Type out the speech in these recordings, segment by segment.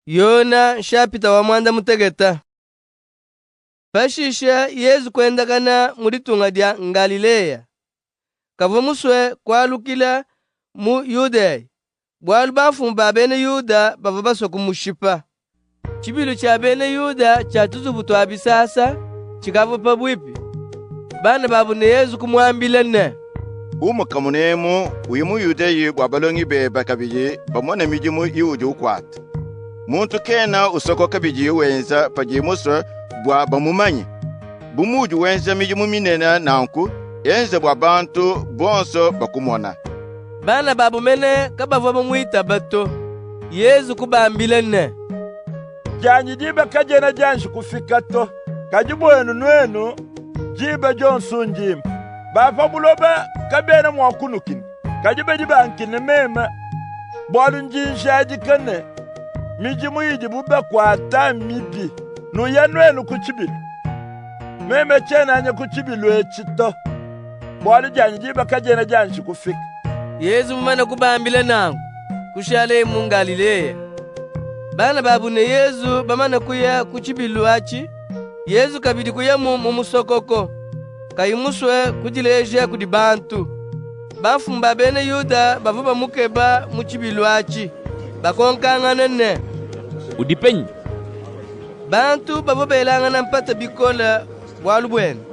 Yona nshapita wa muanda mutekete. Pashishe Yezu kuendakana mu ditunga dia Ngalileya. Kavua musue kualukila mu Yudeya, bualu bamfumu ba bena Yuda bavua basue kumushipa. Tshibilu tshia bena Yuda tshia tuzubu tua bisasa tshikavua pabuipi. Bana babu ne Yezu kumuambila ne, Umuka munemu, uye mu Yudeya bua balongi bebe kabidi bamone midimu iudi ukuata. Muntu kena usokoka bidiye wenza padiye musue bua bamumanye. Bu muudi wenza midimu minene nanku, enza bua bantu bonso bakumona. Bana babu mene kabavua bamuitaba to. Yezu kubambila ne, Dianyi diba kadiena dianji kufika to, kadi buenu nuenu diba dionso ndimpe. Ba pa buloba kabena mua kunukina, kadi badi bankine meme, bualu ndi njadika ne, midimu idibu bakuata mmibi. Nuye nuenu ku tshibilu. Meme tshiena nya ku tshibilu etshi to, bualu dianyi diba kadiena dianji kufika. Yezu mumane kubambila nanku, kushalaye mu Ngalileya. Bana babu ne Yezu bamane kuya ku tshibilu atshi, Yezu kabidi kuyamu mu musokoko, kayi musue kudileja kudi bantu. Bamfumu ba bena Yuda bavua bamukeba mu tshibilu atshi, bakonkangana ne, Udi penyi? Bantu bavua belangana mpata bikole bualu buende.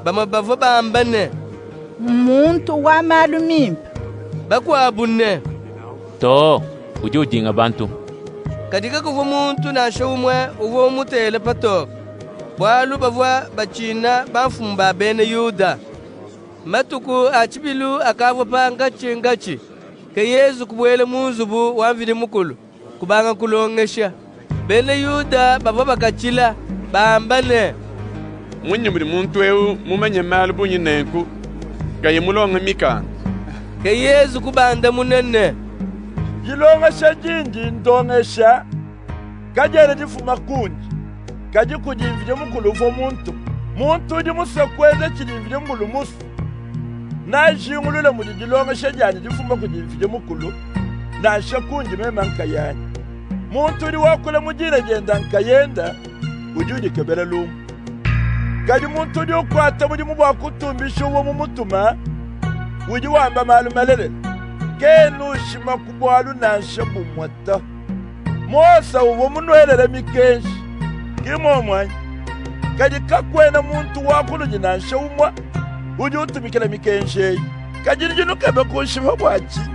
Bamue bavua bamba ne, Mmuntu wa malu mimpe. Bakuabu ne, Too, udi udinga bantu. Kadi kakuvua muntu nansha umue uvua umutela patoke, bualu bavua batshina bamfumu ba bena Yuda. Matuku a tshibilu akavua pankatshinkatshi, ke Yezu kubuela mu nzubu wa Mvidi Mukulu, kubanga kulongesha. Bena Yuda bavua bakatshila, bamba ne, Mmunyi mudi muntu ewu mumanye malu bungi nenku, kayi mulonge mikanda? Ke Yezu kubandamuna ne, Dilongesha dindi ndongesha kadiena difuma kundi, kadi kudi Mvidi Mukulu uvua muntume. Muntu udi musue kuenza tshidi Mvidi Mukulu musue, neajingulule mudi dilongesha dianyi difuma kudi Mvidi Mukulu, nansha kundi meme nkayanyi. Muntu udi wakula mu dina diende nkayende udi udikebela lumu. Kadi muntu udi ukuata mudimu bua kutumbisha uvua mumutume udi wamba malu malelela, kena ushima ku bualu nansha bumue to. Mose uvua munuelele mikenji, ki mmuomu anyi? Kadi kakuena muntu wa kunudi nansha umue udi utumikila mikenji eyi. Kadi nudi nukeba kunshipa bua tshinyi?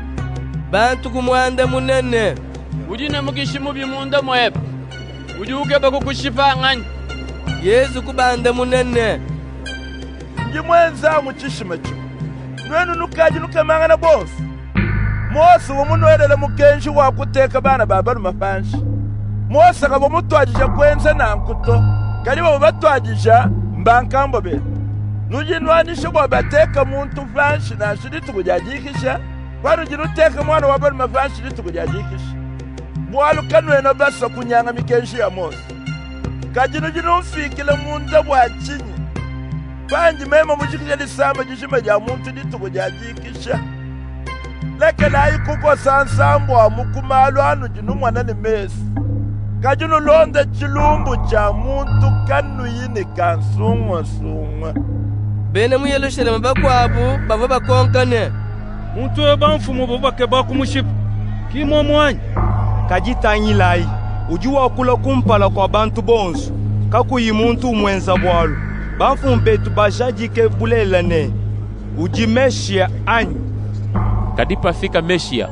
Bantu kumuandamuna ne, Udi ne mukishi mubi munda muebe, udi ukeba kukushipa nnganyi? Yezu kubandamuna ne, Ndi muenze amu tshishima tshimue, nuenu nukadi nukemangana bonsu. Mose uvua munuelele mukenji wa kuteka bana ba balume panshi. Mose kavua mutuadije kuenza nanku to, kadi bavua batuadija mbankambua benu. Nudi nuanyisha bua bateke muntu panshi nansha dituku dia dikisha, panudi nuteka muana wa balume panshi dituku dia dikisha. Bualu kanuena basue kunyanga mikenji ya Mose. Kadi nudi numfikila munda bua tshinyi? Pandi meme mujikije disama dijima dia muntu dituku dia dikisha, lekelayi kukosa nsambu amu ku malu anudi numona ne mesu, kadi nulonde tshilumbu tshia muntu kanuyi ne kansungasunga. Bena mu Yelushalema bakuabu bavua bakonka ne, Muntu eu bamfumu bavua bakeba kumushipa, ki mmuomu anyi? Kadi tangilayi, udi wakula kumpala kua bantu bonso, kakuyi muntu umuenza bualu. Bamfumu betu bajadike bulelela ne, udi Meshiya anyi? Kadi pafika Meshiya,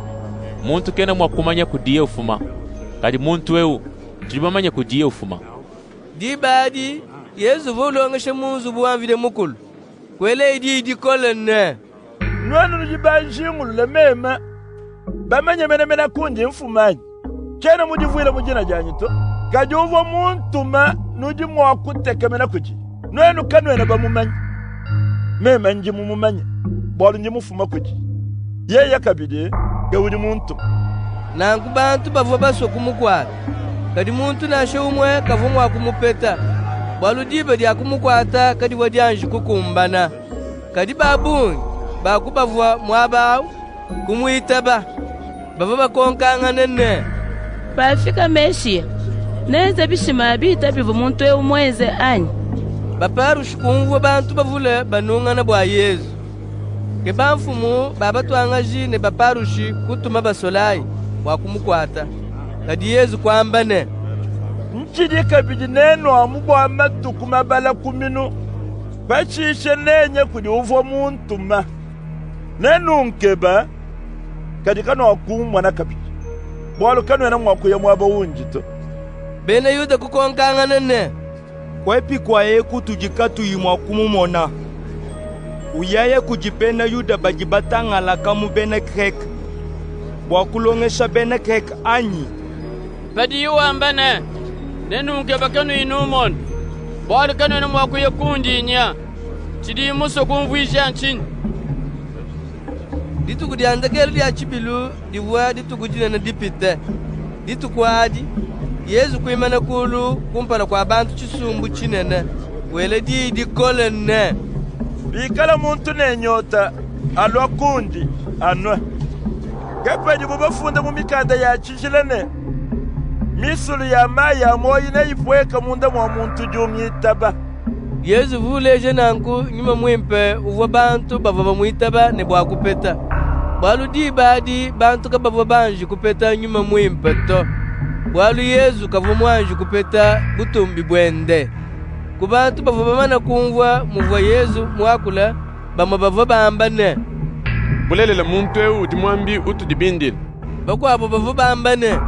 muntu kena mua kumanya kudiye ufuma. Kadi muntu ewu, tudi bamanye kudiye ufuma. Diba adi Yezu uvua ulongesha mu nzubu wa Mvidi Mukulu. Kuelaye diyi dikole ne, Nuenu nudi banjingulule meme, bamanye menemene kundi mfuma anyi? Tshiena mudivuile mu dina dianyi to, kadi uvua muntume nudi mua kutekemena kudiye. Nuenu kanuena bamumanye, meme ndi mumumanye, bualu ndi mufuma kudiye. Yeye kabidi ke udi muntume. Nanku bantu bavua basue kumukuata, kadi muntu nansha umue kavua mua kumupeta, bualu diba dia kumukuata kadivua dianji kukumbana. Kadi ba bungi ba ku bavua muaba awu kumuitaba. Bavua bakonkangana ne, Pafika Meshiya, neenze bishima bipite bivua muntu ewu muenze anyi? Baparushe kumvua bantu bavule banungana bua Yezu. Ke bamfumu ba batuangaji ne Baparushe kutuma basolayi bua kumukuata. Kadi Yezu kuamba ne, Ntshidi kabidi nenu amu bua matuku mabala ku minu. Pashishe nenye kudi uvua muntuma. Nenunkeba, kadi kanuakummona kabidi, bualu kanuena mua kuya muaba undi to. Bena Yuda kukonkangana ne, Kuepi kuaye kutudi katuyi mua kumumona? Uyaya kudi bena Yuda badi batangalaka mu bena Greke bua kulongesha bena Greke anyi? Padiye wamba ne, Nenunkebe kanuyi nummona, bualu kanuena mua kuya kundi nya, tshidiye musue kumvuija ntshinyi? Dituku dia ndekelu dia tshibilu divua dituku dinene dipite. Dituku adi, Yezu kuimana kulu kumpala kua bantu tshisumbu tshinene, wela diyi dikole ne, Bikala muntu ne nyota, alue kundi, anue. Ke padibu bafunde mu mikanda ya tshijila ne, Misulu ya mayi a muoyi neyipueke munda mua muntu udi ungitaba. Yezu uvua uleja nanku Nyuma Muimpe uvua bantu bavua bamuitaba ne bua kupeta. Bualu diba adi bantu kabavua banji kupeta Nyuma Muimpe to, bualu Yezu kavua muanji kupeta butumbi buende. Ku bantu bavua bamane kumvua muvua Yezu muakule, bamue bavua bamba ne, Bulelela muntu ewu udi muambi utudi bindile. Bakuabu bavua bamba ne,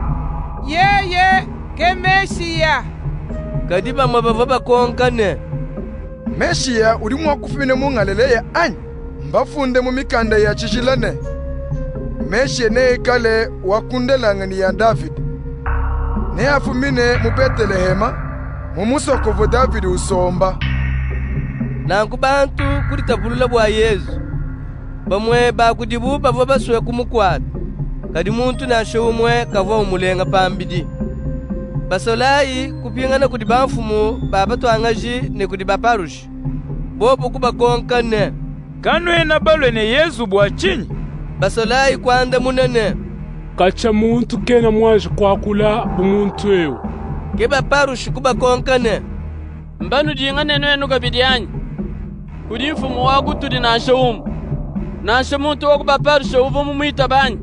Yeye ke Meshiya. Kadi bamue bavua bakonka ne, Meshiya udi mua kufumina mu Ngalileya anyi? Mbafunde mu mikanda ya tshijila ne, Meshiya neikale wa ku ndelanganyi ya Davide. Neafumine mu Betleheme, mu musoko uvua Davide usomba. Nanku bantu kuditapulula bua Yezu. Bamue ba kudibu bavua basue kumukuata, kadi muntu nansha umue kavua umulenga pambidi. Basolayi kupingana kudi bamfumu ba batuangaji ne kudi Baparushe. Bobu kubakonka ne, Kanuena balue ne Yezu bua tshinyi? Basolayi kuandamuna ne, Katshia muntu kena muanji kuakula bu muntu ewu. Ke Baparushe kubakonka ne, Mbanudinge ne nuenu kabidi anyi? Kudi mfumu wa kutudi nansha umue, nansha muntu wa ku Baparushe uvua mumuitabe anyi?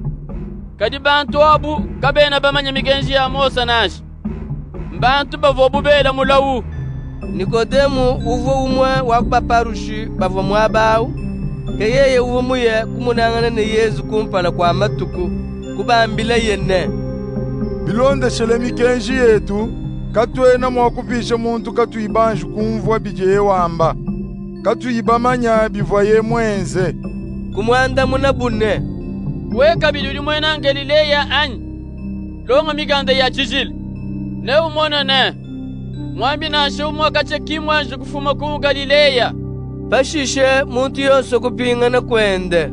Kadi bantu abu kabena bamanye mikenji ya Mose nansha. Mbantu bavuabu bela mulawu. Nikodemu uvua umue wa ku Baparushe bavua muaba awu. Ke yeye uvua muye kumonangana ne Yezu kumpala kua matuku, kubambilaye ne, Bilondeshile mikenji yetu, katuena mua kupisha muntu katuyi banji kumvua bidiye wamba, katuyi bamanye bivuaye muenze. Kumuandamunabu ne, Wewe kabidi udi muena Ngalileya anyi? Longa mikanda ya tshijila, neumone ne, muambi nansha umue katshia ki muanji kufuma ku Ngalileya. Pashishe muntu yonso kupingana kuende.